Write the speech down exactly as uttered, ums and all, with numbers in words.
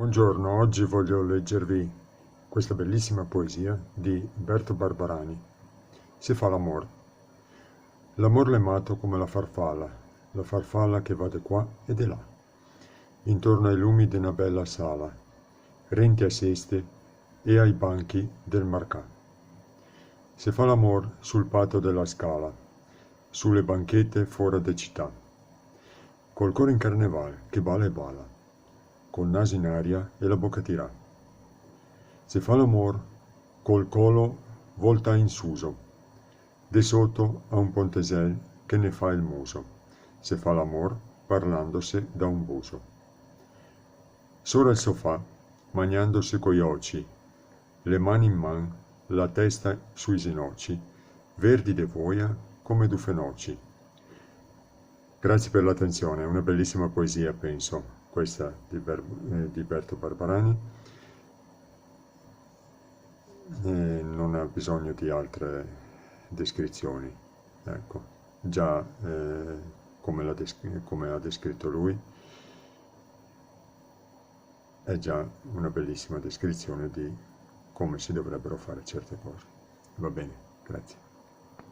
Buongiorno, oggi voglio leggervi questa bellissima poesia di Berto Barbarani. Se fa l'amor. L'amor l'è mato come la farfala, la farfala che va de qua e de là, intorno ai lumi de na bella sala, renti a seste e ai banchi del marcà. Se fa l'amor sul pato della scala, sulle banchete fora de cità, col core in carneval che bala e bala, col naso in aria e la boca tirà. Se fa l'amor col colo voltà in suso, de soto a un pontesel che ne fa el muso. Se fa l'amor parlandose da un buso. Sora el sofà, magnandose coi oci, le mani in man, la testa sui zenoci, verdi de voia come du fenoci. Grazie per l'attenzione, è una bellissima poesia, penso, questa di Ber-, eh, di Berto Barbarani. Eh, non ha bisogno di altre descrizioni, ecco. Già, eh, come l'ha desc-, come ha descritto lui, è già una bellissima descrizione di come si dovrebbero fare certe cose. Va bene, grazie.